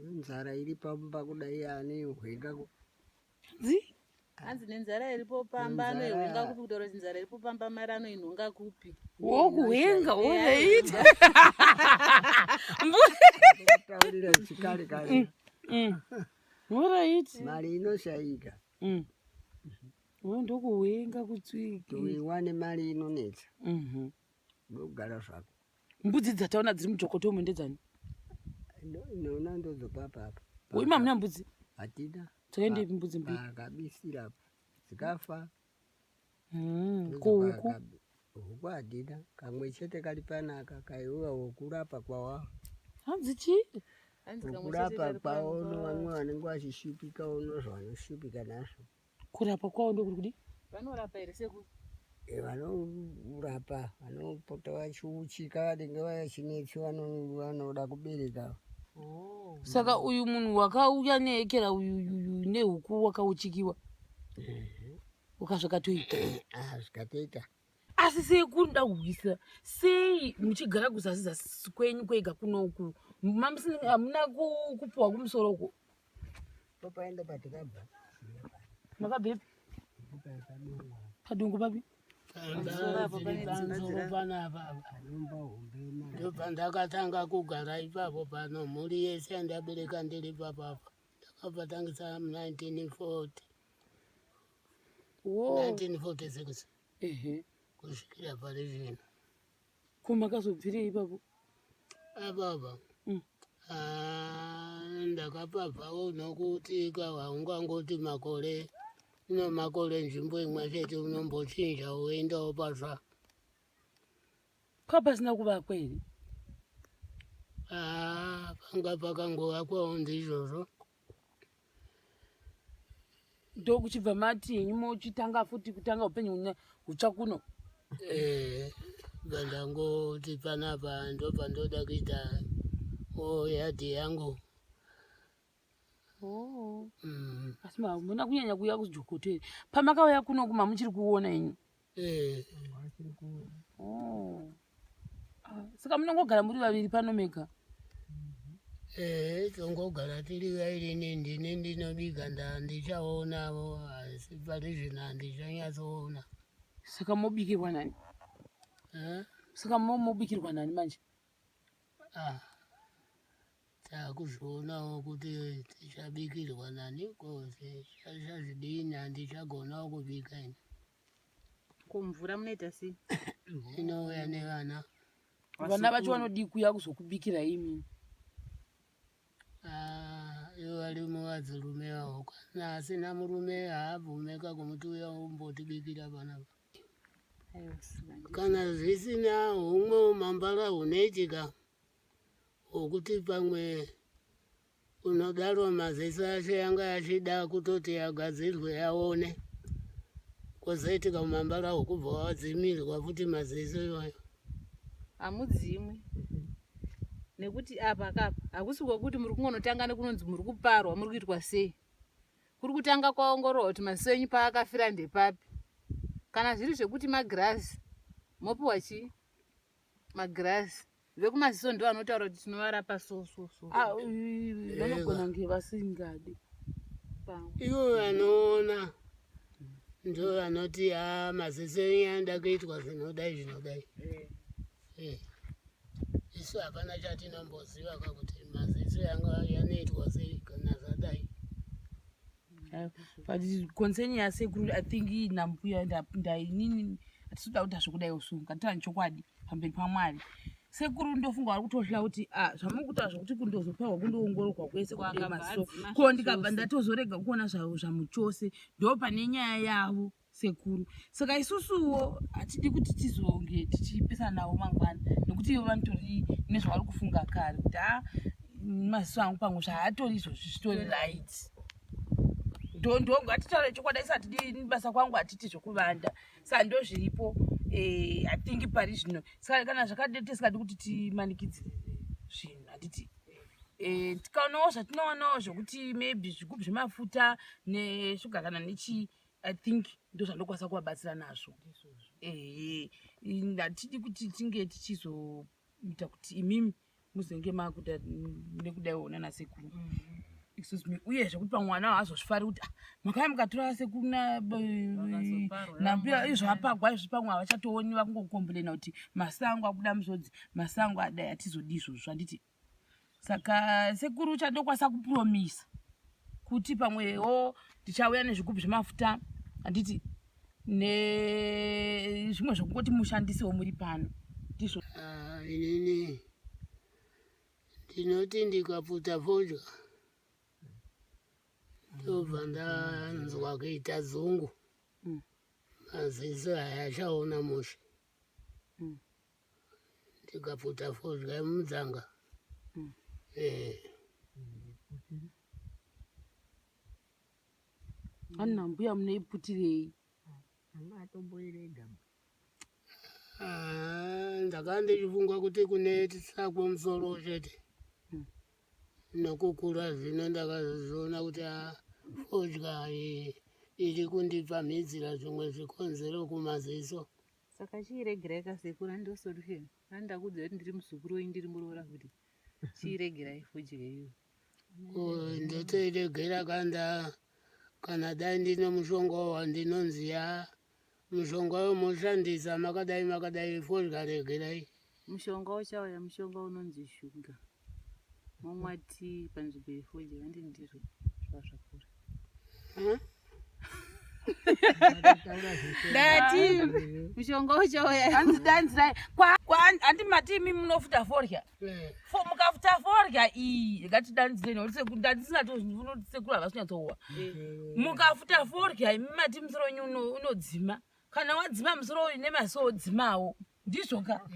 Nzara iri pamba kudai anoihwenga. Hanzi? Hanzi nenzara iripo pamba anoihwenga kupi kutaura kuti nzara iripo pamba mari anoinhonga kupi? Wokuhwenga woreita. Taurira chikare kare. Woraiti. Mari inoshaika. Wo ndokuhwenga kutswiki. Tuiwane mari inonetsa. Ndogara zvako. Mbudzi dzataona dziri mujokoto umu ndedzani? Noona ndodzopapa apa. Uima muna mbudzi? Hatina. Dzakaendepi mbudzi mbiri? Pakabisira apa. Dzikafa. Ko huku? Huku hatina. Kamwe chete kari panaka kaiuya wokurapa kwawa. Hanzi chii? Kurapa kwawo vamwe vanenge vachishupika uno zvavanoshupika nazvo. Kurapa kwawo ndokuri kudii? Vanorapa here sekuru? Vanorapa, vanopota vachiuchika vanenge vachinetsi vanoda kubereka. Oh. Saka uyu munhu wakauya neekera uyu nehuku wakauchikiwa ukazvikatoita? Ah, zvikatoita. Asi sekuru ndakuhwisa sei muchigara kuzasi zasi kwenyu kwega kunoku hamuna kupuwa kumusoro uko? Topaenda patikabva. Makabvepi? Padungu papi? Pamusoro panapa ndopandakatanga kugara ipapo pano mhuri yese yandabereka ndiri papapa ndakapatangisa 1940 1946 kusvikira pari zvino. Ko makazobvirei ipapo? Apapa ndakapabvawo nokuti haungangoti makore ino makore nzvimbo imwe chete unombochinja woendawo patsva. Kwa pasina kuvakwa here? Panga pakangovakwawo ndizvozvo. Ndokuchibva mati henyu mochitanga futi kutanga upenyu hutsva kuno? Vandangoti panapa ndopandoda kuita yadhi yangu. Oh. Asi hamuna kunyanya kuuya kujokoto here? Pamakauya kuno kuma muchiri kuona henyu? Oh. Saka munongogara muri vaviri pano mega? Tongogara tiri vairi, ndini ndinobika ndichaonavo asi pari zvino handichanyatsoona. Saka mobikirwa nani? Saka mobikirwa nani manje? Takuzvionawo kuti tichabikirwa nani ko zvichazvidini handichagonawo kubika ini. Ko mvura munoita sei? Inouya nevana. Vana vacho vanodii kuuya kuzokubikira imi? Ivo vari muvadzirume vavo kana asina murume haabvumeka kumuti uya umbotibikira panapa. Kana zvisina humwe umambara hunoitika hwokuti pamwe unodaro maziso acho yanga achida kutoti agadzirwe aone, kwozoitika umambara hwokubva wadzimirwa futi maziso iwayo. Hamudzimwi nekuti apa kapa hakusi kwokuti muri kungonotanga nekunonzi muri kuparwa muri kuitwa sei. Kuri kutanga kwaongororwa kuti maziso enyu paakafira ndepapi. Kana zviri zvekuti magirazi mopiwa chii? Magirazi. Vekumaziso ndo vanotaura kuti tinovarapa so so so. Vanogona kunge vasingadi. Ivo vanoona ndo vanoti maziso enyu anoda kuitwa zvinodai zvinodai. Isu hapana chatinomboziva kuti maziso yanga yanoitwa sei kana zvadai. But concern yasekuru I think nambuya ndainini hatisi kuda kuita zvekudai usu ngatitaure chokwadi pamberi paMwari. Sekuru ndofunga vari kutohla kuti zvamuri kuita zvekuti kundozoparwa kundoongororwa kwese kude maziso ko ndikabva ndatozorega kuona zvamuchose ndo pane nyaya yavo sekuru. Saka isusuwo hatidi kuti tizonge tichipesana navo mangwana nekuti ivo vanotori nezvavari kufunga kare kuti maziso angu pamwe zvaatori izvozvi zvitori right. Ndo ngatitaure chokwadi isi hatidi basa kwangu hatiti zvekuvanda. Saka ndo zviripo I think pari zvino. Saka kana zvakadai tisingadi kuti timanikidzire zvinhu handiti. Tikaonawo zvatinoonawo zvekuti maybe zvigubhu zvemafuta neshuga kana nechii I think ndo zvandokwanisa kuvabatsira nazvo. Hatidi kuti tinge tichizoita kuti imimi muzenge makuita nekudaiwo nana sekuru. Excuse me. Uyezve kuti pamwe mwana haazozvifari kuti ah, makauya mukatora sekuru Vakazoparwa, nambuya izvo apagwa izvi pamwe havachatooni vakungokomburena kuti masango akuda musodzi, masango adai, hatizodi izvozvo, handiti? Saka sekuru chandokwanisa kupuromisa kuti pamwewo tichauya nezvigubhu zvemafuta, handiti, nezvimwe zvokungoti mushandisewo muri pano, ndizvo. Ah, inini ndinoti ndikaputa fodya ndobva ndanzwa kuita dzungu. Maziso hayachaona mushe. Ndikaputa fodya yemudzanga. Eh. Anna mbuya, munoiputirei? Angatomboirega. Ah, ndakanga ndichifunga kuti kunetsa kwemusoro chete. Nokukura zvino ndakazoona kuti ah, fodya iyi iri kundipa mhidzira zvimwe zvikonzero kumaziso. Saka chiiregerai kasekuru, ando solution. Andakuudza kuti ndiri muzukuru wenyu, ndiri muroora kuti chiiregerai fodya iyo. Ko, ndotoiregera kanda kana dai ndine mushonga wandinonzi ya mushonga wemoshandisa makadai makadai, fodya regerai. Mushonga uchauya, mushonga unonzi shuga, momwa tii panzvimbo yefodya, handi ndizvo zva zvakura? Huh? Ndati mushonga uchauya. Hanzi danzirai handi mati imi munofuta forya? Eh. Mukafuta forya iyi, ngatidanzirei nekuti ndandisingatounoti sekuru havasinyatsowa. Mukafuta forya imi mati musoro wenyu unodzima. Kana wadzima musoro uyu nemaziso odzimawo, ndizvo ka?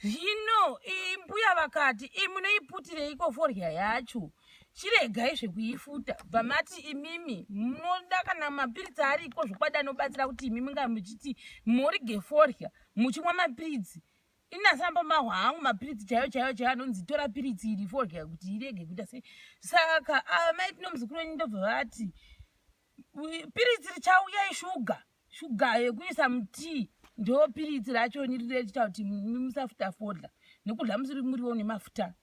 Zvino mbuya vakati munoiputireiko forya yacho? Chiregai zvekuifuta. Bvamati imimi munoda kana mapiritsi ariko zvokwadi anobatsira kuti imi munga muchiti morige forya muchimwa mapiritsi. Inasamba mahwa hangu mapiritsi chaiyo chaiyo chaiyo anonzi tora piritsi iri forya kuti irege kuita sei. Saka mai Tino muzukuru wenyu ndobva vati piritsi richauya ishuga, shuga yekuisa mutii, ndo piritsi racho richiita kuti musafuta fodya nekudya musiri muriwo nemafuta.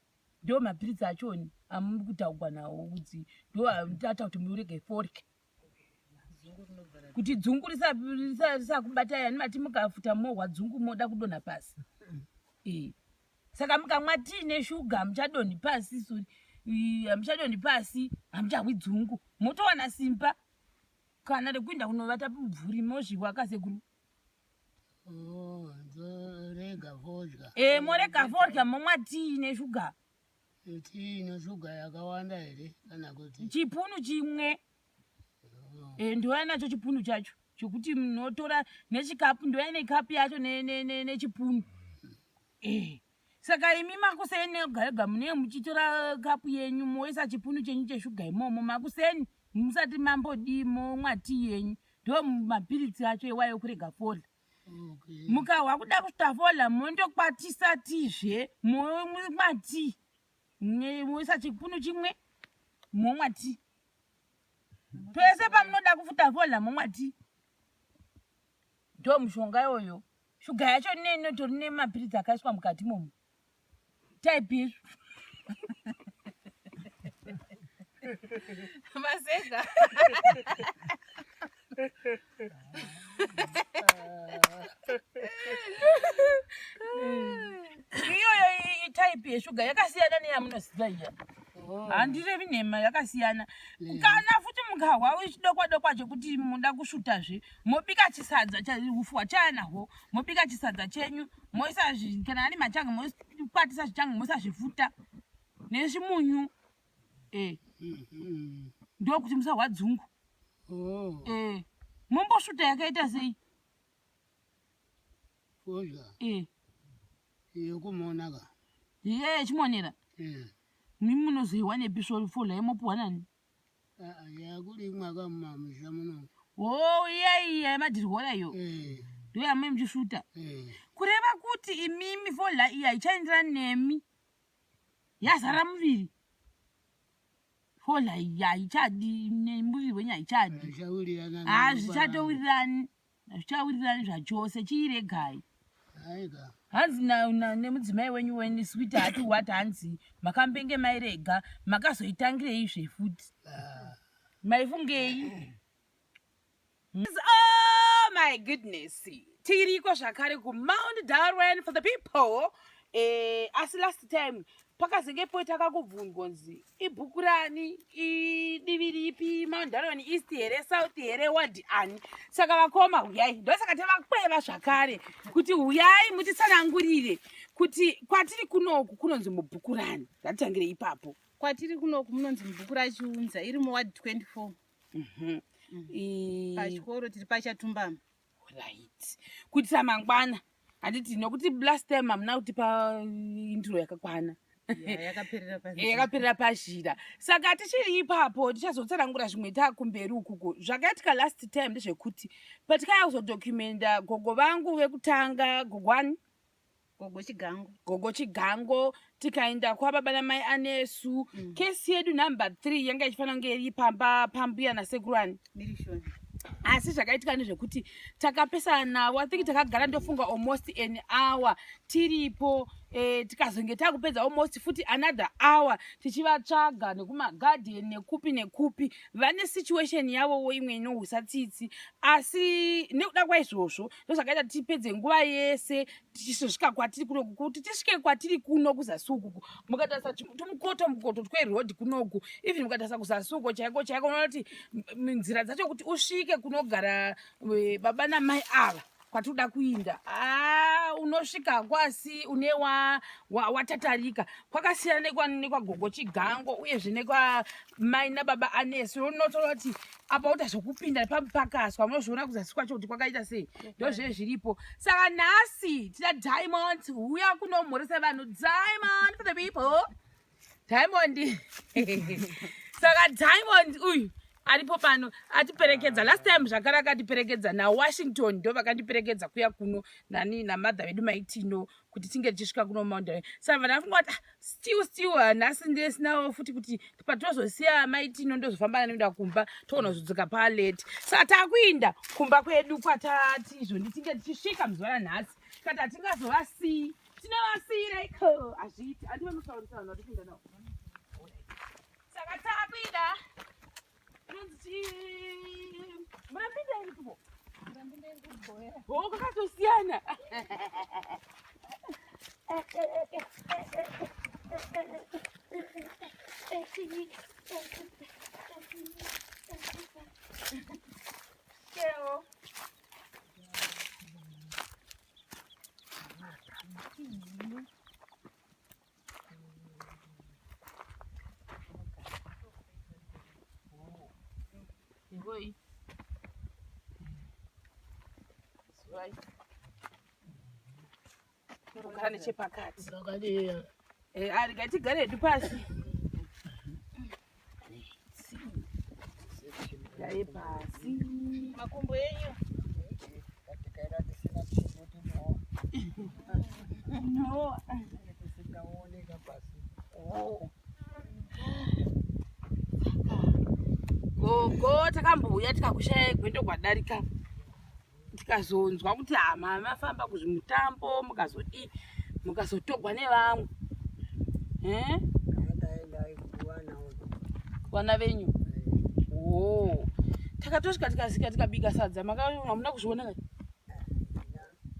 Ndo mapiritsi achoni amuri kutaugwa nawo kuti ndo anoita kuti murege forya, kuti dzungu risakubatai. Ani mati mukafuta mohwa dzungu moda kudonha pasi. Saka mukamwa tii neshuga hamuchadonhi pasi, suri hamuchadonhi pasi, hamuchahwi dzungu, motowana simba kana rekuenda kunovata pamubvuri mozviwa kasekuru. Oh, ndorega fodya. E, morega forya momwa tii neshuga. Tii ine shuga yakawanda here kana kuti? Chipunu chimwe. E, ndouya nacho chipunu chacho chokuti munotora nechikapu, ndouya nekapu yacho nechipunu. E, saka imi makuseni ega ega munee muchitora kapu yenyu moisa chipunu chenyu cheshuga imomo makuseni musati mambodii, momwa tii yenyu. Ndo mapiritsi acho iwayo kurega fodya. Mukahwa kuda kusvita fodya mondokwatisa tizve momwa tii, moisa chipunu chimwe momwa tii. Pese pamunoda kufuta fodya momwa tii, ndo mushonga iyoyo. Shuga yacho nenotori nemapiritsi akaiswa mukati momo, type yezvo. Maseka. Iyoyo itype yeshuga yakasiyana neyamunoziva iya, handirevi nhema, yakasiyana. Kana futi mukahwa chidokwa dokwa chekuti muda kusvutazve, mobika chisadza, ufu hwachaya nahwo, mobika chisadza chenyu moisa kana ari machange mokwatisa zvichange moisa zvifuta nezvimunyu, e ndokuti musahwa dzungu. Oh, e mombosvuta yakaita sei? Fodya e yekumona ka? Iye yechimonera. Mi munozoiwa nepi fodya yemopuhwa nani? Ah, yakurimwa ka mumamisha muno. O, iya iya yemadhirihora iyo? Eh. Ndo yamwe muchisvuta? Eh. Kureva kuti imimi fodya iya ichaenderana nemi, yazara muviri. Fodya iyi haichadi nemuviri wenyu, haichadi. Zvichawirirana. Hazvichatowirirani, hazvichawirirani zvachose, chiiregai. Aika. Hanzi nemudzimai wenyu weni switi hati what, hanzi makambenge mairega, makazoitangirei zvefuti? Maifungei? Oh my goodness, tiriko zvakare kuMount Darwin for the people. Asi last time pakazenge poita kakubvunzwa nzi ibhuku rani, idivi ripi, Mount Darwin East here, South here, ward ani? Saka vakoma, huyai. Ndosaka tavakweva zvakare kuti huyai mutitsanangurire kuti kwatiri kunoku kunonzi mubhuku rani. Ngatitangire ipapo. Kwatiri kunoku munonzi mubhuku raChiunza, iri muward 24. Pachikoro tiri paChatumbama. Right, kuitira mangwana, handiti? Nokuti last time hamuna kutipa intro yakakwana. Ya, yakaperera panzira. Yakaperera pazhira. Saka tichiri ipapo, tichazotsanangura zvimwe taakumberi ukuku. Zvakaitika last time ndezvekuti patikaya kuzodocumenta gogo vangu vekutanga, gogwani? Gogo Chigango. Gogo Chigango. Tikaenda kwababa namai Anesu. Kesi yedu number 3 yanga ichifanira kunge iri pamba pambuya nasekuru ani? Mirishoni. Asi zvakaitika ndezvekuti takapesana navo. I think takagara, ndofunga, almost an hour tiripo. Tikazonge takupedza almost futi another hour tichivatsvaga nekumagadheni, nekupi nekupi. Vane situation yavowo imwe inohwisa tsitsi, asi nekuda kwaizvozvo ndozvakaita tipedze nguva yese tichisvika kwatiri kunoku. Kuti tisvike kwatiri kuno kuzasi ukuku, mukatarisa tumukoto mukoto twerodhi kunoku, even mukatarisa kuzasi uko chaiko chaiko, unoona kuti nzira dzacho kuti usvike kunogara baba namai ava kwatinoda kuinda, unosvika kwasi une watatarika. Kwakasiyana nekwagogo Chigango, uyezve nekwamai nababa Anesu. Unotora kuti apa uta zvokupinda pakaswa, munozviona kuzasi kwacho kuti kwakaita sei. Ndozve zviripo. Saka nhasi tina Diamond, huya kunomhoresa vanhu. Diamond for the people, Diamond. Saka Diamond uyu aripo pano atiperekedza last time zvakare, akatiperekedza naWashington, ndo vakandiperekedza kuya kuno nani namadha vedu Maitino kuti tinge tichisvika kuno Mount. Saka vanhu vafunga kuti, ah, still nhasi ndesinawo futi kuti patozosiya Maitino ndozofamba nanoenda kumba, toona kuzodzoka palate. Saka takuinda kumba kwedu kwatati izvo nditinge tichisvika muzuva ranhasi. Tikati hatingazovasiyi, tinovasiyireiko? Hazviiti, handive mutaurisa vanhu vatipinda navo. Saka takuinda inonzi chii? Murapinda iripo o, kwakatosiyana. Keo. Ngoi. Zurai. Kugara nechepakati. Zvakadii? Arega tigare hedu pasi. Gare pasi. Makumbo enyu. Tikaenda tisina chinhu tinowa. No. Tisingaoneka pasi. Oh. Gogo, takambouya tikakushaya gwendo kwadarika, tikazonzwa kuti hama mafamba kuzvimutambo, mukazodii, mukazotogwa nevamwe. Eh? Kana taenda kuwana. Vana venyu? Oh. Takatosvika, tikasvika tikabika sadza, hamuna kuzviona kani?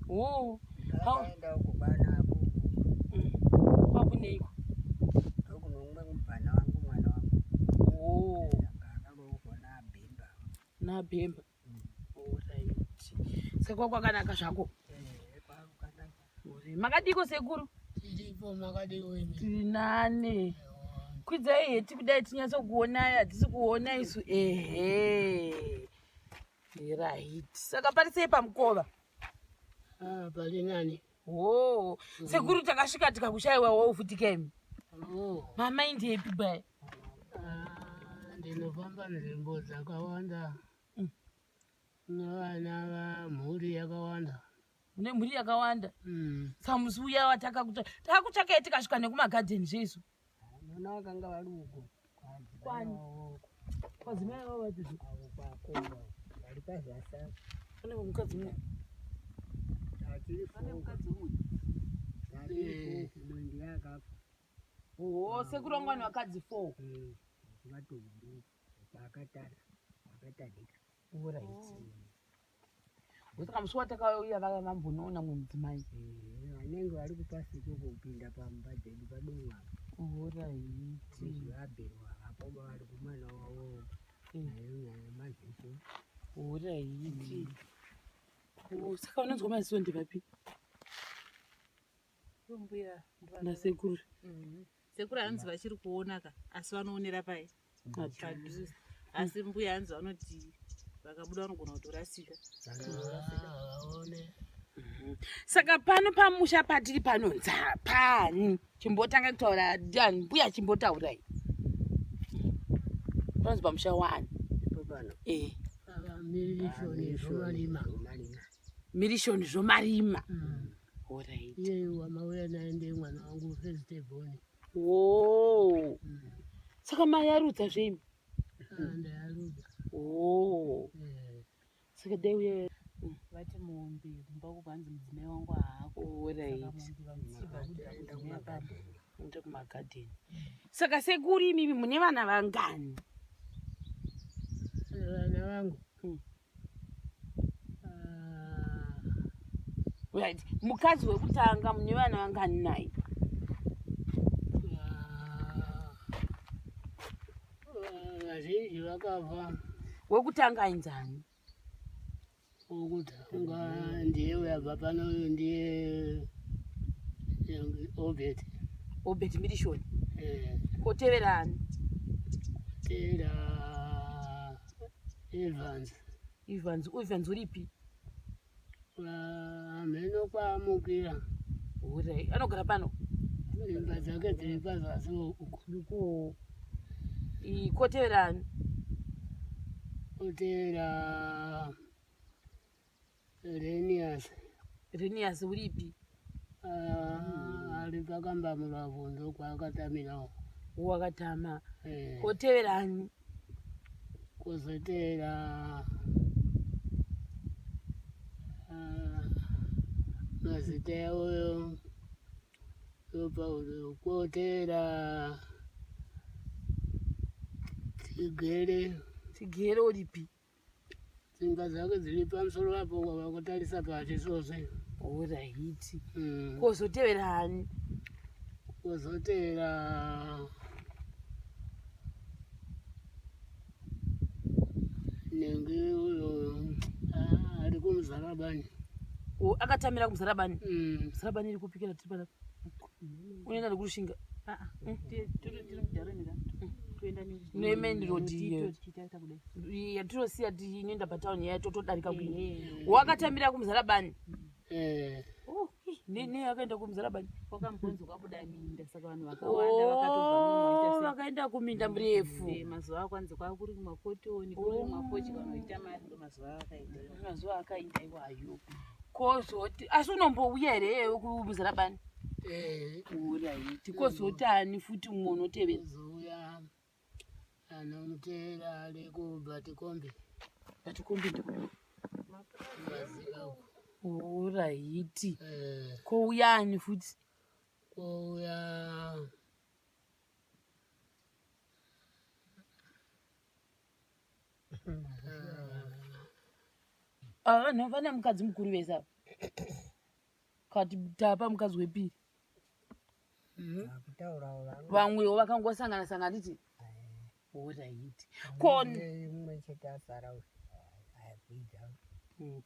Oh. Taenda kubana. Kwakuneiko? Ndokunomwe mubvana wangu, mwana wangu. Oh. Akaroorwa naBhemba. NaBhemba. Alright. Saka kwakanaka zvako. Kwakanaka. Makadiko, sekuru? Tiripo, makadiwo imi? Tinane. Kwidzai heti kudai tinyatsokuonai, hatisi kuona isu. Ehe. Right. Saka parisei pamukova? Ah, pari nani. Oh. Sekuru, takasvika tikakushayiwa wo futi kemi. Oh, Mama indepi bai? ah, ndinofamba nzvimbo dzakawanda. Nevana vamhuri yakawanda. Mune mhuri yakawanda. Saka musi uya watakakutsvaka, takakutsvakai tikasvika nekumagadheni zveisu. Nona vakanga vari uko. Kwani? Kwadzimai vavo vatizo. Avo kwakomba vari pazasi apo. Pane mukadzi mumwe. Tatiri Pane four. mukadzi umwe. Mumwe ndiye akafa. Oo, sekuru vangu vanhu vakadzi 4. Vatombo akatara akatarika. Orit. Saka musi watakauya vava vambonoona mumwe mudzimai. Vanenge vari kupasiko kupinda pamba dzedu padongo apa. Oraiti. Vabherwa vakoma vari kumwana wavo nayo maziso. Oraiti. Saka unonzwa maziso ndevapi? Mbuya Nasekuru. Sekuru hanzi vachiri kuona ka, asi vanoonera pai padhuze, asi mbuya hanzi vanoti vakabuda vanogona kutorasika. Vaone. Saka pano pamusha patiri panonzi pani? Chimbotanga kutaura ndiani? Mbuya, chimbotaurai. Panonzi pamusha wani? Ipo pano. Eh. Mirishoni zvomarima. Zvomarima. Mirishoni zvomarima. Orit. Iyeyu wamauya naye ndiye mwana wangu first born. O. Saka mayarudza zveimi? Ndayarudza. O. Saka dai uye Vati mombe kumba uko hanzi mudzimai wangu haako. Orit. Mombe vandichibva kudya mudzimai apapa. Enda kumagadheni. Saka sekuru, imimi mune vana vangani? Vana vangu. Ah, Right, mukadzi wekutanga mune vana vangani naye? Vazhinji vakafa. Wekutanga ainzani? Wokutanga ndiye uyabva pano, ndiye Obet. Obet Mirishoni. Koteverani? Tera Evans. Evans. Evans uripi? Hamheno kwaamukira. Orit, anogara pano? Imba dzake dziri pazasi uko. Uko. Koteverani? Kotera Renias. Renias uripi? Ari pakamba muravhundo kwaakatamirawo. Wakatama. Koteverani? Kuzotera mazita yawoyo yopauro, kotera Tigere. Tigere uripi? Dzimba dzake dziri pamusoro apo wavakutarisa pasi sose. Orit. Kozoteverani? Kuzotera nenge uyo ari kumuzarabani. O, akatamira kumuzarabani? Muzarabani iri kupikira tiri panapa, unoenda nekurushinga. Tiri mudharoni ka, toenda Nemain road iyo. tichiita kudai. Yatirosiya tiinoenda patauni yaya, totodarika kuino. Wakatamira kumuzarabani? Eh. Oh, ne akaenda kumuzarabani. Kwakambonzi kwabuda minda, saka vanhu vakawanda vakatobva muno vachiita sei. Vakaenda kuminda murefu. Mazuva akwanzi kwakuri kumakotoni, kuri kumafoji, vanhu vachiita mari, ndo mazuva avakaenda. Mazuva akaenda iwayo. Kozoti asi unombouya here kumuzarabani? Eh. Orit, kozotani futi mumwe unotevera? Kuzouya anomuteera ari kubhatikombe. Batikombe ndiko? Mazika uko. Orit. Eh, Kouyani futi? Kouya Ah, vanhu vane mukadzi mukuru vese ava, kati tapa mukadzi wepiri. Akutaurawo vamwe. Vamwewo vakangosangana sangana titi. Orit, kon Mumwe chete asara uyu akwidza.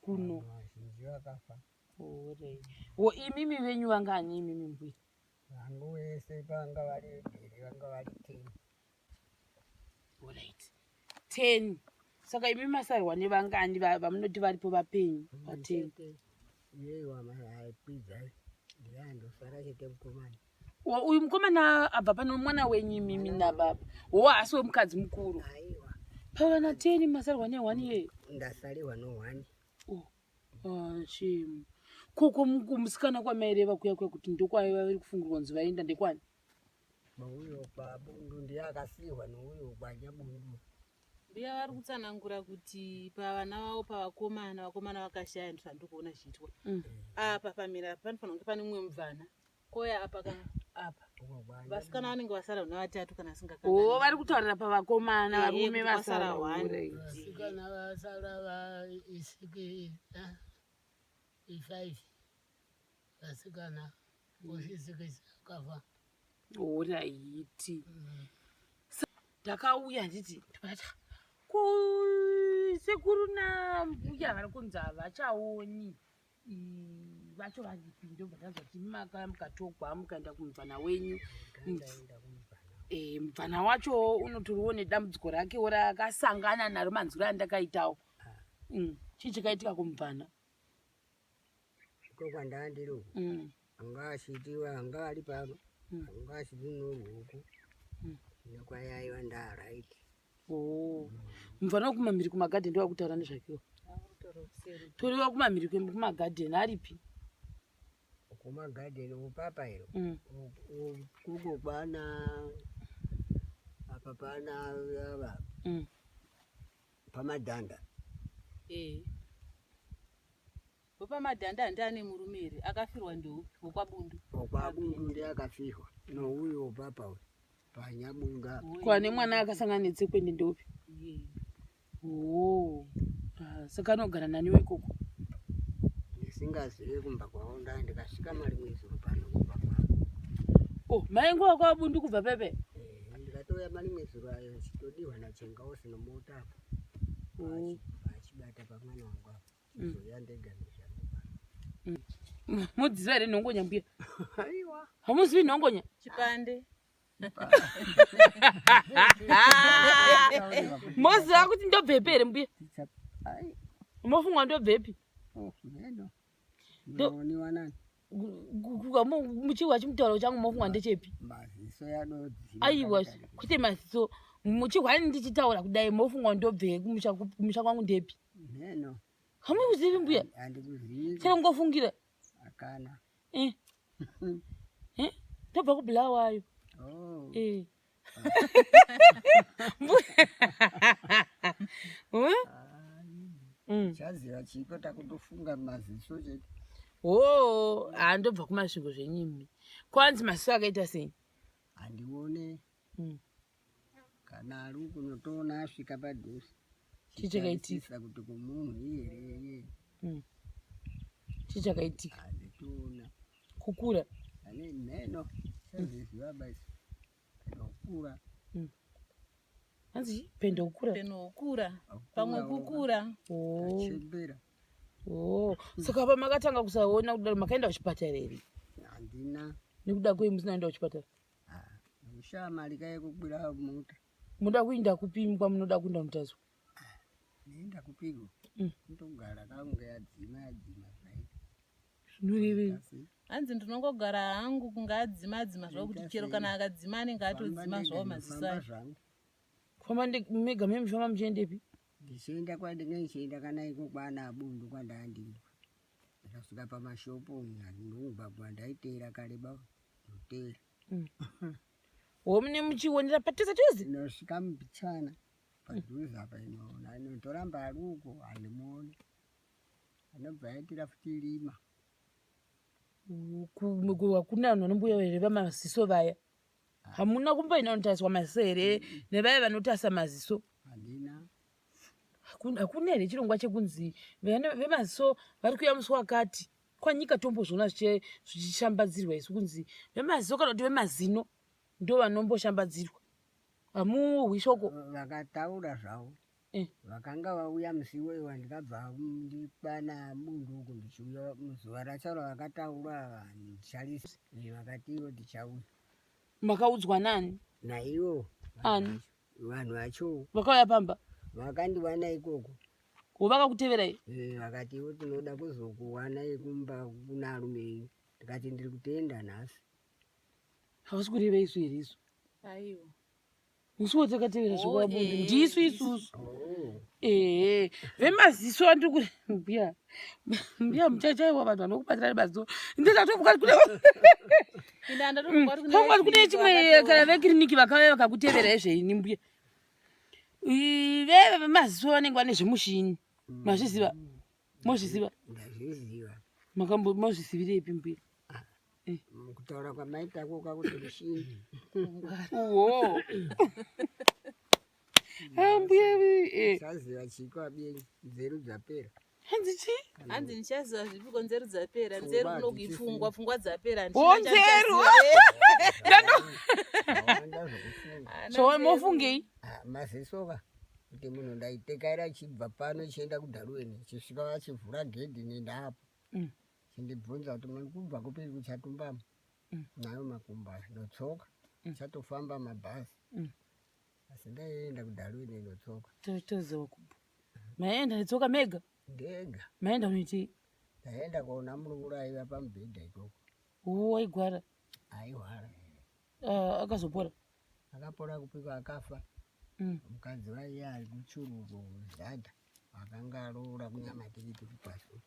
Kuno. Vazhinji vakafa. Orit, wo imimi venyu vangani imimi, mbuya? Vangu vese vanga vari mberi vanga vari 10. Orit, 10. Saka imi masarwa nevangani vamunoti varipo vapenyu pa10? Iyeyo aikwidza ndiye andosara chete, mukomana. Uyu mukomana abva pano mwana wenyu imimi nababa? Wo, haasi wemukadzi mukuru? Aiwa. Pavana 10 masarwa ne1 iyeyo? Ndasarirwa no1. Oh, shame. Koko musikana kwamaireva kuya kuya kuti ndokwaiva vari kufungurwa kunzi vaenda ndekwani? Uyo kwabundu ndiye akasiyiwa nouyo kwanyabundu. Mbuya vari kutsanangura kuti pavana vavo, pavakomana, vakomana vakashaya, ndo zvandiri kuona zvichiitwa. Apa pamira panofanira kunge pane mumwe mubvana. Koya apa kana apa. Vasikana vanenge vasara vana vatatu kana asingakanganwi. Oh, vari kutaurira pavakomana varume vasara one. Vasikana vasara va isiki i5 vasikana voshisikisa kafa. Oraiti. Ndakauya nditi ko sekuru nambuya vari kunzi havachaoni vacho varipi ndobva ndanzwa kuti maka mukatogwa mukaenda kumubvana wenyu eh, mubvana wacho unotoriwo nedambudziko rakewo rakasangana naro manzwiro andakaitawo ah. mm, chii chakaitika kumubvana iko kwandandiri uku mm. anga achitiwa anga ari pano mm. anga achiti noruoko nokwayaiva ndaaraiti Oh. Mufana wekumamhiri kumagadheni ndowakutaura nezvakewo. Toriwa kumamhiri kumagadheni aripi? Kumagadheni upapa iro. Mm. Kuko kwana apa pana ava. Mm. Pamadhanda. Eh. Wepamadhanda handi ane murume here akafirwa ndeupi wekwaBundu? WekwaBundu ndiye akafirwa nouyu wepapa uyu panyabundu apa. Ko ane mwana akasangana netsekwende ndeupi? Oh. Ah, saka anogara naniwo ikoko? Ndisingazive kumba kwavo ndaa ndikasvika marimwe zuro pano kumba kwavo. Oh, mainguva kwaBundu kubva pepe? Eh, ndikatouya marimwe zuro ayo chitodiwa nachenga wose nomota apa. Oh. Achibata pamwana wangu apa. Chizoya ndega ndishango pano. Mudziziva here nhongonya mbuya? Aiwa. Hamuzivi nhongonya? Chipande. Moziva kuti ndobvepi here mbuya? Mofunga ndobvepi? Oh, neno. Ndoniwa nani? Muchihwa chimutauro changu mofunga ndechepi? Maziso yadodzima. Aiwa, kwete maziso. Muchihwa ndichitaura kudai mofunga ndobve kumusha kwangu ndepi? Neno. Hamukuzivi mbuya? Handikuzivi. Chero ngofungira. Akana. Eh. Eh? Tobva kuBulawayo. Oh. Eh. Mbuya. Eh? Mm. Chaziva chiko takutofunga maziso chete. Oh, handobva kumasvingo zvenyimi. Kwanzi maziso akaita sei? Handione. Mm. Kana ari kunotoona asvika padhuze. Chii chakaitika? Kuti kumunhu iye here. Mm. Chii chakaitika? Handitoona. Kukura. Ane mheno. Chaziziva basi. Kukura. Mm. Hanzi pendo kukura. Pendo kukura. Pamwe kukura. Oh. Chembera. Oh. Saka pa makatanga kusaona kudaro makaenda kuchipatara here? Handina. Nekuda kwei musina kuenda kuchipatara? Ah, ushamari kaye kukwira mota. Munoda kuinda kupi kwamunoda kuinda mutazo? Nenda kupiko. Mm. Ndogara kangu yadzima yadzima zvaita. Zvinorevei? Hanzi ndinongogara hangu kunge adzima adzima zvavo kuti chero kana akadzima anenge atodzima zvavo maziso ake. Kufamba mega mune muchifamba muchiendepi? Ndichienda kwandinge ndichienda kana iko kwana Bundu kwandandiri. Ndikasvika pamashopo ndomugwagwa ndaiteera kare ba ndoteera. Mm. Wo mune muchionera padhuze dhuze? Ndosvika mupichana padhuze apa inoona inotoramba ari uko handimuoni. Anobva aitira futi rima. Hakuna vanhu vanombuya here vamaziso vaya? Hamuna kumboenda kunotariswa maziso here nevaya vanotarisa maziso? Handina. Hakuna here chirongwa chekunzi vemaziso vari kuuya musi wakati? Kwanyika tombozviona zvichishambadzirwa isu kunzi vemaziso kana kuti vemazino ndo vanomboshambadzirwa. Hamuhwi shoko? Vakataura zvavo. Eh. Vakanga vauya musi iwoyo wandikabva ndikwana Bundu uku ndichiuya muzuva racho ravakataura ndicharisa. Vakati ivo tichauya. Makaudzwa nani? Naivo. Ani? Vanhu vacho. Vakauya pamba? Vakandiwana ikoko. Ko vakakuteverai? Eh, vakati ivo tinoda kuzokuwanai kumba kuna arume enyu. Ndikati ndiri kutenda nhasi. Havasi kureva isu here isu? Aiwa. Musi watakatevera Oh, zvekwaBundu eh. ndisu isusu. Oh. Ehe, vemaziso andiri kure mbuya. Mbuya muchachaiwa vanhu vanokubatsira nemaziso. Ndikatomuka kune Ina ndatofunga kuti Pamwe kune vekiriniki chimwe vakatoona. kana vekiriniki vakauya vakakuteverai zveini mbuya. Veve vemaziso vanenge vane zvemushini. Mazviziva? Mozviziva? Ndazviziva. Makambo mozvizivirepi mbuya? Kutaura kwamaitako kakuti mushini. Uwo. Ah, mbuya Saziva chiko abienyu nzeru dzapera. Hanzi chii? Hanzi ndichaziva zvipiko nzeru dzapera. Pfungwa Nzeru kunoku hadzichisina. ipfungwa, pfungwa dzapera. Oh, Handina nzeru. chandichaziva. Wanda zvokufunga. Hana So nzeru. mofungei? Ah, maziso ka kuti munhu ndaitekaira achibva pano chienda kuDharuweni chisvika vachivhura gedhi nendapo. Chindibvunza kuti muri kubva kupi kuchatumbamo. Nayo makumbo aya ndotsoka. Chatofamba mabhazi. Asi ndaienda kuDharuweni ndotsoka. Toziva kubva. Maenda netsoka mega? Ndega. Maenda unoitei? Ndaenda kuona murume aiva pamubhedha ikoko. Uwo waigwara? Aihwara. Ah, akazopora? Akapora kupiko akafa. Mukadzi waiye ari kuchururu zada akanga aroora kunyamatiriti kupasi.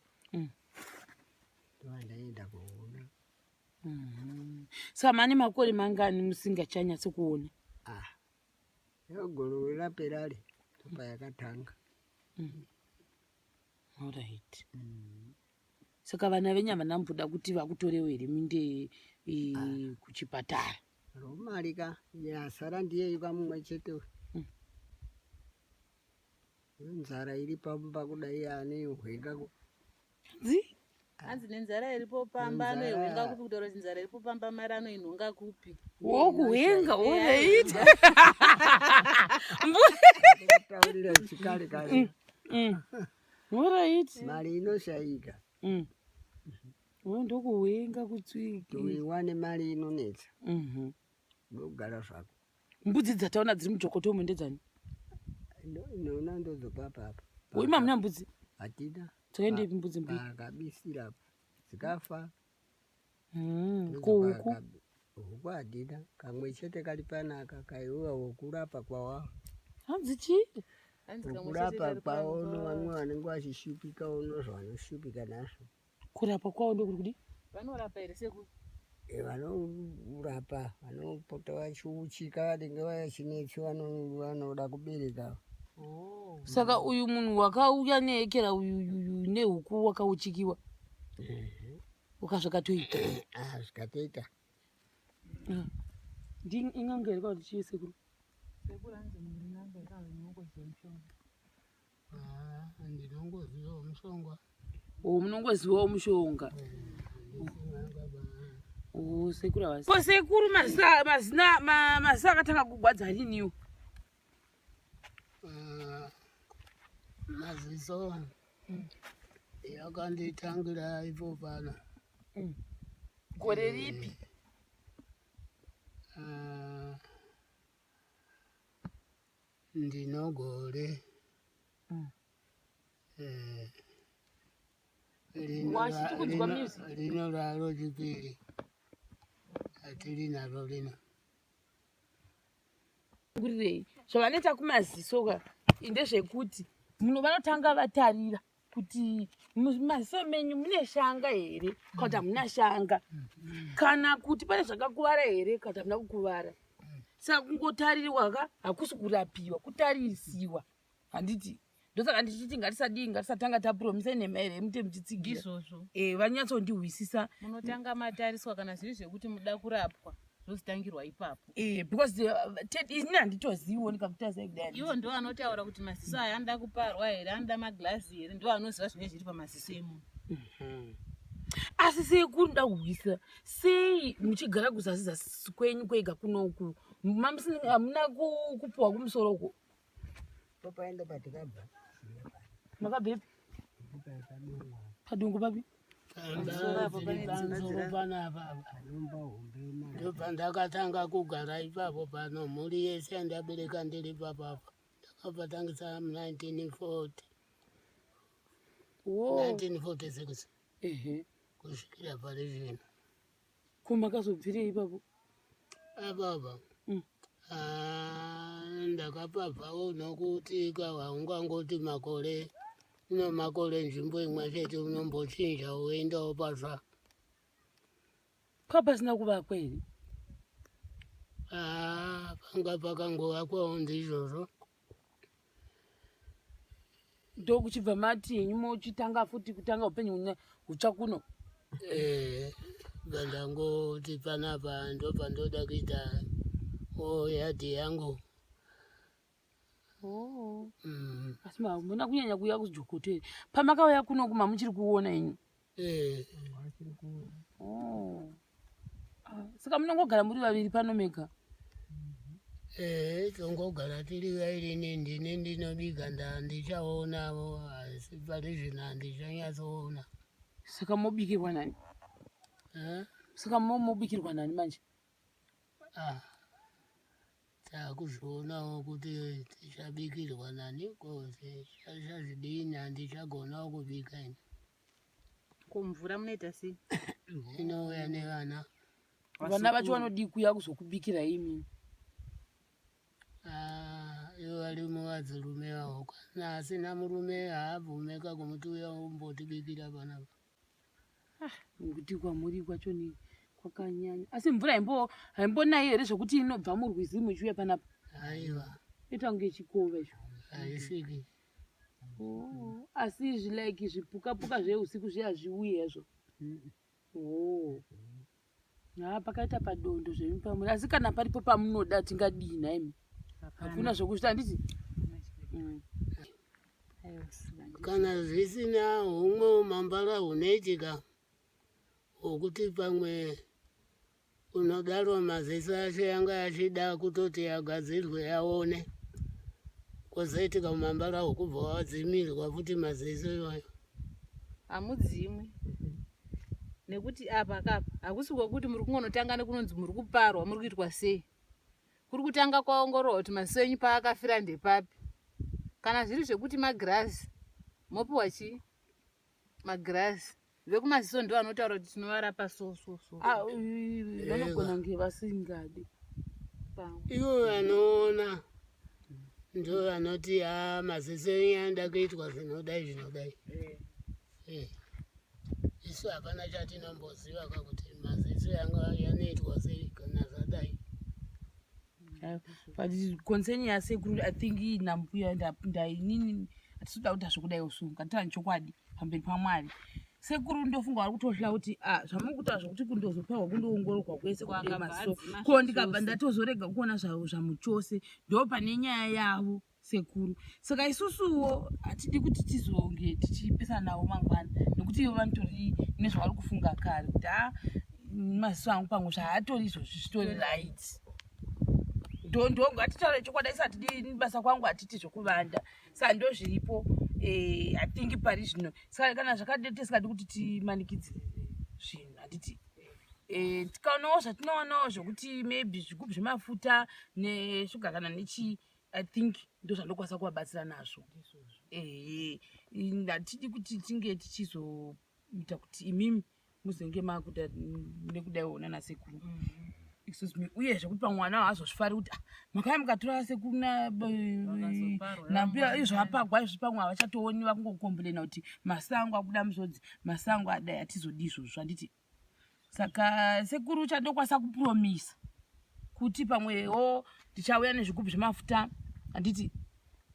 Ndovandaenda kuona. Saka mane makore mangani musingachanyatsi kuona? Ah, gore raperari ndopayakatanga. Alright. Saka vana venyu havana mboda kuti vakutorewo here muinde kuchipatara? Romari ka yasara ndiye kamumwe chete. Nzara iri pamba kudai ane hwenga. Dzi? Hanzi nenzara iripo pamba Nenzara. anoihwenga kupi kutaura kuti nzara iripo pamba mari anoinhonga kupi? Wokuhwenga, alright. Taurira chikare kare. Alright. Mari inoshayika. Wo ndokuhwenga kutsviki. Tuiwane mari inonetsa. Ndogara zvako. Mbudzi dzataona dziri mujokoto umu ndedzani? Inoona ndodzopa apa. Uima muna mbudzi? Hatina. Dzakaendepi mbudzi mbiri? Pakabisira apa. Dzikafa. Ko huku? Huku hatina. Kamwe chete kari panaka kaiuya wokurapa kwawa. Hanzi chii? Hanzi kamwe chete Kurapa kari kwavo pano. vamwe vanenge vachishupika uno zvavanoshupika nazvo. Kurapa kwavo ndokuri kudi? Vanorapa here sekuru? Vanorapa vanopota vachiuchika vanenge vachinetsi vanoda kubereka. Saka uyu munhu wakauya neekera uyu uyu nehuku wakauchikiwa. Ukazvakatoita. Ah, zvikatoita. Ndi in'anga here kana kuti chii sekuru? Sekuru hanzi muri n'anga kana munongoziva mushonga. Ah, ndinongozivawo mushonga. O munongozivawo mushonga. Handisi n'anga ba. O sekuru havasi. Ko sekuru mazina mazina akatanga kugwadza riniwo? Ah, maziso yakanditangira ipo pano. Gore ripi? Ah, ndinogore Wachiti kunzwa music? Rino raro chipiri hatiri naro rino. Ngurirei zvavanoita kumaziso ka ndezvekuti muno vanotanga vatarira kuti mumaziso menyu mune shanga here kana kuti hamuna shanga, kana kuti pane zvakakuvara here kana kuti hamuna kukuvara. Saka kungotarirwa ka hakusi kurapiwa, kutarisiwa. Handiti ndosaka ndichiti ngatisadii, ngatisatanga tapuromisa nhema here mute muchitsigira. Izvozvo. Vanyatsondihwisisa. Munotanga matariswa kana zviri zvekuti muda kurapwa zvozotangirwa ipapo. Because ini handitoziviwo ndikakutazai kudai. Ivo ndo anotaura kuti maziso aya anoda kuparwa here, anoda maglazi here, ndo anoziva zvinenge zviri pamaziso emunhu. Asi sei kunoda kuhwisa sei muchigara kuzasi zasi kwenyu kwega kunoku hamuna kupuwa kumusoro uko? Topaenda patikabva. Makabvepi? Padungu papi? Tamba dziri pamusoro panapa. Panomba hombe. Ndobva ndakatanga kugara ipapo pano mhuri yese yandabereka ndiri papapa. Ndakabva tangisa mu1940. Wo. 1946 kusvikira pari zvino. Ko makazobvirei ipapo? Apapa Ah, ndakapabvawo nokuti haungangoti makore ino makore nzvimbo imwe chete, unombochinja woendawo patsva. Kwa pasina kuvakwa here? Ah, panga pakangovakwawo ndizvozvo. Ndokuchibva mati henyu mochitanga futi kutanga upenyu hutsva kuno? Eh, Bva ndangoti panapa ndopandoda kuita yadhi yangu. Oh. Asi muna kunyanya kuuya kujokoto here? Pamakauya kuno kuma muchiri kuona inyu? Eh. Oh. Ah, saka munongogara muri vaviri pano mega? Eh, tongogara tiri vairi, ndini ndinobika, ndandichaonavo, asi pari zvino handichanyatsoona. Saka mobikirwa nani? Eh? Saka mobikirwa nani manje? Ah, takuzvionawo kuti tichabikirwa nani, ko chazvidini, handichagonawo kubika ini. Ko mvura munoita sei? Inouya nevana. Vana vacho vanodii kuuya kuzokubikira imi? Ah, ivo vari muvadzirume vavo, kana asina murume haabvumeka kumuti uya umbotibikira panapa. Nekuti kwamuri kwacho ni kwakanyanya. Asi mvura haimbonai here zvekuti inobva murwizi muchiuya panapa? Aiwa. Ita kunge chikova icho. Haisviki. Oh, asi izvi like zvipuka-puka zveusiku zviya zviuye hazvo? Oh. Ha, pakaita padondo zvenyu pamuri. Asi kana paripo pamunoda tingadii nhaimi? Hakuna zvokuzvita handiti? Kana zvisina humwe umambara hunoitika hwokuti pamwe unodaro maziso acho yanga achida kutoti agadzirwe aone, kwozoitika umambara hwokubva wadzimirwa futi maziso iwayo. Hamudzimwi nekuti apa kapa hakusi kwekuti muri kungonotanga nekunonzi muri kuparwa, muri kuitwa sei. Kuri kutanga kwaongororwa kuti maziso enyu paakafira ndepapi. Kana zviri zvekuti magirazi mopiwa chii? Magirazi. Vekumaziso ndo vanotaura kuti tinovarapa so so so. Ah, vanogona kunge vasingadi. Ivo vanoona ndo vanoti a maziso enyu anoda kuitwa zvinodai zvinodai. Eh. Isu hapana chatinomboziva kakuti maziso yanga yanoitwa sei kana zvadai. But concern yasekuru, I think nambuya ndainini hatisi kuda kuita zvekudai usu, ngatitaure chokwadi pamberi paMwari. Sekuru ndofunga vari kutohla kuti ah, zvamuri kutaura zvokuti kundozoparwa kundoongororwa kwese Kwakabva maziso adzima ko ndikabva zvachose. ndatozorega kuona zvamuchose ndo pane nyaya yavo sekuru. Saka isusuwo hatidi kuti tizonge tichipesana navo mangwana, nekuti ivo vanotori nezvavari kufunga kare kuti a maziso angu pamwe zvaatori izvozvi zvitori right. Ndo ngatitaure chokwadi, isi hatidi basa kwangu, hatiti zvokuvanda, saka ndo zviripo. I think pari zvino saka kana zvakadii tisikadi kuti timanikidzire zvinhu, handiti? Tikaonawo zvatinoonawo zvokuti maybe zvigubhu zvemafuta neshuga kana nechii, I think ndo zvandokwanisa kuvabatsira nazvo. Ehe, hatidi kuti tinge tichizoita kuti imimi muzenge makuda nekudaiwo nanasekuru, excuse me, uyezve kuti pamwe mwana haazozvifari kuti ah, makauya mukatora sekuru Vakazoparwa, nambuya izvo apagwa izvi, pamwe havachatooni, vakungokomplaina kuti masango akuda musodzi, masango adai, hatizodi izvozvo, handiti? Saka sekuru, chandokwanisa kupromisa kuti pamwewo tichauya nezvigubhu zvemafuta, handiti,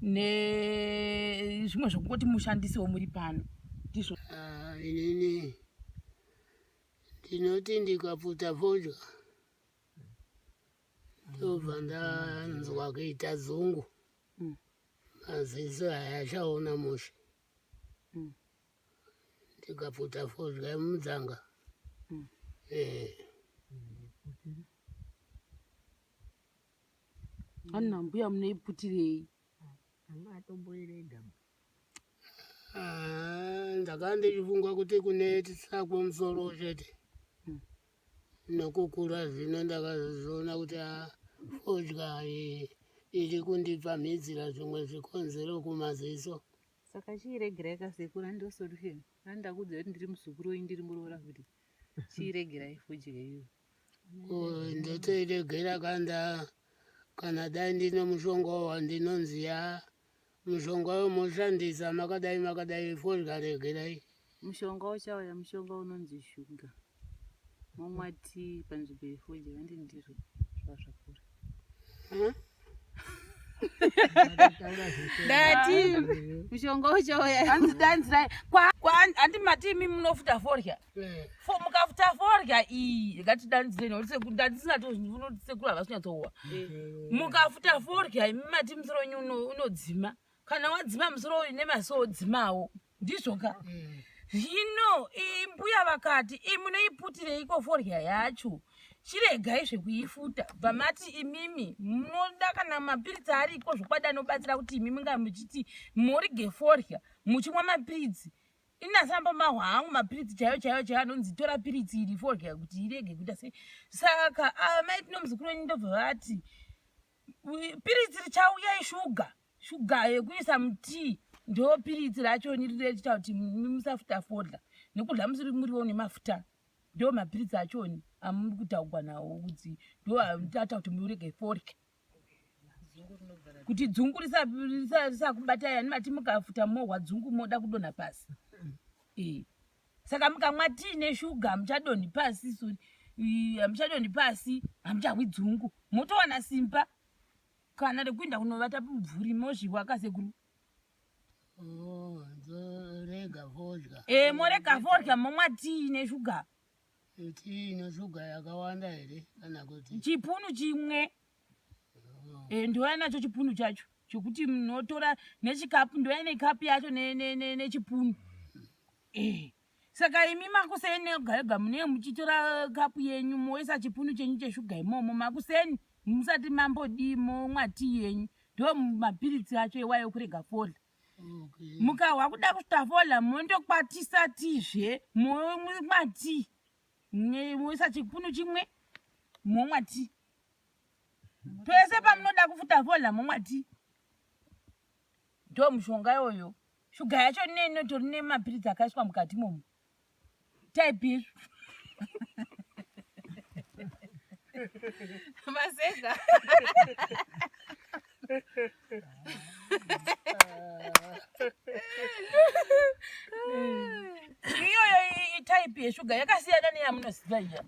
nezvimwe zvokungoti mushandisewo muri pano, ndizvo. Ah, inini ndinoti ndikaputa fodya ndobva ndanzwa kuita dzungu. Maziso hayachaona mushe. Ndikaputa fodya yemudzanga. Eh. Anna mbuya, munoiputirei? Angatomboirega. Ah, ndakanga ndichifunga kuti kunetsa kwemusoro chete. Nokukura zvino ndakazoona kuti ah, fodya iyi iri kundipa mhidzira zvimwe zvikonzero kumaziso. Saka chiiregerai kasekuru, handiyo solution. Handakudza kuti ndiri muzukuru wenyu, ndiri muroora kuti chiiregerai fodya iyo. Ko ndotoiregera kanda kana dai ndine mushonga wandinonzi ya mushonga wemoshandisa makadai makadai, fodya regerai. Mushonga uchauya, mushonga unonzi shuga, momwa tii panzvimbo yefodya, handi ndizvo zvava zvakura. Huh? Ndati mushonga uchauya. Hanzi danzirai. Handi mati imi munofuta forya. Eh. Mukafuta forya iyi ngatidanzire nekuti ndandisingatounoti sekuru havasi kunyatsowa. Mukafuta forya imi mati musoro wenyu unodzima. Kana wadzima musoro uyu nemaso odzimawo. Ndizvo ka? Zvino mbuya vakati imi munoiputireiko forya yacho? Chiregai zvekuifuta. Bva mati imimi munoda kana mapiritsi ariko zvokwadi anobatsira kuti imi munga muchiti morige forya muchimwa mapiritsi. Inasamba mahwa angu mapiritsi chaiyo chaiyo chaiyo anonzi tora piritsi iri forya kuti irege kuita sei. Saka mai Tino muzukuru wenyu ndobva vati piritsi richauya ishuga. Shuga yekuisa mutii ndo piritsi racho rinoita kuti musafuta fodla nekudya musiri muriwo nemafuta. Ndo mapiritsi achoni amuri kutaugwa nawo kuti ndo anoita kuti murege forya. Kuti dzungu risakubatai ani mati mukafuta mohwa dzungu moda kudonha pasi. Saka mukamwa tii neshuga hamuchadonhi pasi, sorry. Hamuchadonhi pasi, hamuchahwi dzungu. Motowana simba kana rekuenda kunovata pamubvuri mozviwa kasekuru. Oh, ndorega fodya. Morega fodya momwa tii neshuga. Tii neshuga yakawanda here kana kuti? Chipunu chimwe. Ndouya nacho chipunu chacho chekuti munotora nechikapu, ndouya nekapu yacho nechipunu. Saka imi makuseni ega ega munenge muchitora kapu yenyu moisa chipunu chenyu cheshuga imomo makuseni musati mambodii momwa tii yenyu. Ndo mapiritsi acho iwayo kurega fodya. Mukahwa kuda kusvita fodya mondokwatisa tiizve momwa tii. Moisa chipunu chimwe momwa tii. Pese pamunoda kufuta fodya momwa tii. Ndo mushonga iyoyo. Shuga yacho inotori nemapiritsi akaiswa mukati momo. Type yezvo. Maseka. Iyoyo itype yeshuga yakasiyana neyamunoziva iya.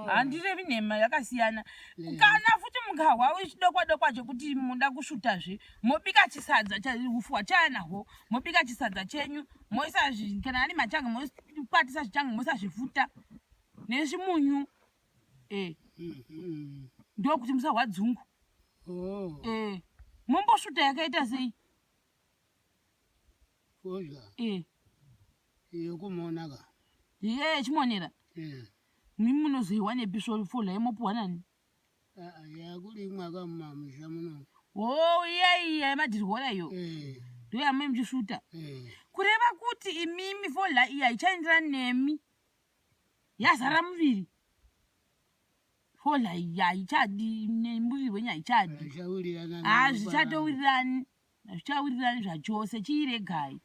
Handirevi nhema, yakasiyana. Kana futi mukahwa chidokwa dokwa chekuti munoda kusvutazve, mobika chisadza ufu hwachaanahwo, mobika chisadza chenyu, moisa kana ari machange mokwatisa zvichange moisa zvifuta nezvimunyu. Ndokuti musahwa dzungu. Mombosvuta yakaita sei? Fodya. Yekumona ka. Iye yechimonera? Mimi munozoiwa nepi fodya yemopuwa nani? Yakurimwa ka mumamisha muno. Oh, iya iya yemadhirihora iyo. Ndo yamwe muchisvuta. Kureva kuti imimi fodya iya ichaenderana nemi. Yazara muviri. Fodya iya haichadi nemuviri wenyu haichadi. Hazvichawirirana. Hazvichatowirirani. Hazvichawirirani zvachose, chiiregai.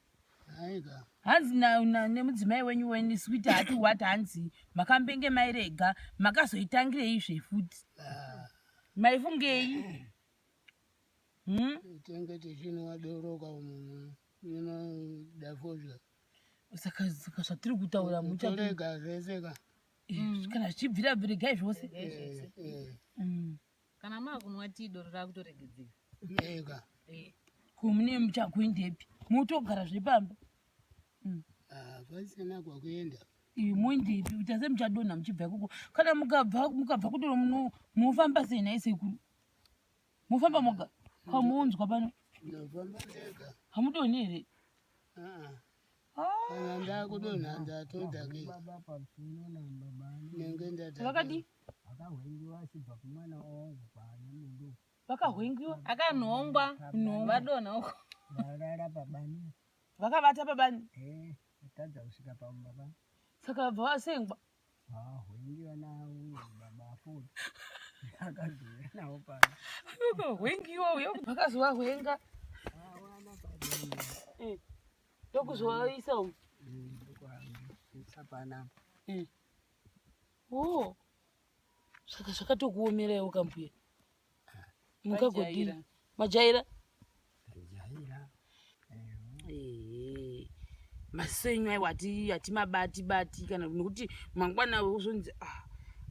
Aika. Hanzi nemudzimai wenyu weni sweet hati what hanzi makambenge mairega makazoitangirei zvefuti. Maifungei? Tenge tichinwa doro ka umu inoda fodya. Saka zvatiri kutaura muchatorega zvese ka. Kana zvichibvira regai zvose. Kana makunwa tii doro rakutoregedzeka. Eka. Kumune muchakuindepi? Mutogara zvepamba. Pasina kwakuenda. Muindepi? Kuita semuchadonha muchibva ikoko. Kana mukabva kudoro munofamba sei nhai sekuru? Mufamba moga? Kamuunzwa pano? Ndinofamba ndega. Hamudonhi here? Kana ndakudonha ndatodhakika. Nenge ndadhakika. Vakadii? Akahwengiwa achibva kumwana wangu kwaNyamundu. Vakahwengiwa? Akanhongwa. Nhongwa. Vadonha uko. Varara pabani. Vakavata pabani? Vatadza kusvika pamba pa. Saka vabva vasengwa? Vahwengiwa nauyo baba futi. Akazouya navo pano. Vakahwengiwa uyo. Vakazovahwenga. Vawana pabani. Ndokuzovaisa umu. Ndokuvaisa panapa. Oh. Saka zvakatokuomeraiwo kambuya. Mukagodini? Majaira? Majaira. Maziso enyu aiwa hatimabati bati kana nekuti mangwana uzonzi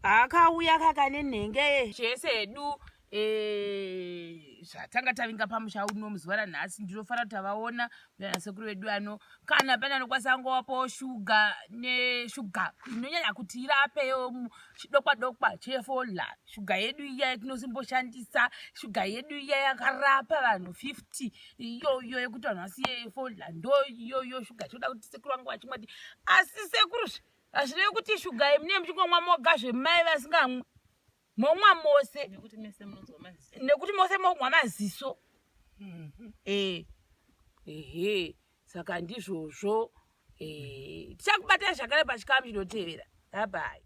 akauya kakane nhenge chese hedu. Eh, zvatanga tavinga pamusha uno muzuva ranhasi ndinofanira kuti tavaona nasekuru vedu ano kana pane anokwanisa angovapawo shuga neshuga inonyanya kuti irapewo chidokwa dokwa chefola shuga yedu iya yatinosimboshandisa shuga yedu iya yakarapa vanhu 50 iyoyo yekuti vanhu vasiye fola ndo iyoyo shuga tinoda kuti sekuru vangu vachimwa ti asi sekuru hazvirevi kuti shuga imune muchingomwa moga zvemai vasingamwi momwa mose nekuti mose momwa maziso mhm. eh, ehe saka ndizvozvo eh, tichakubatai zvakare pachikamu chinotevera babai.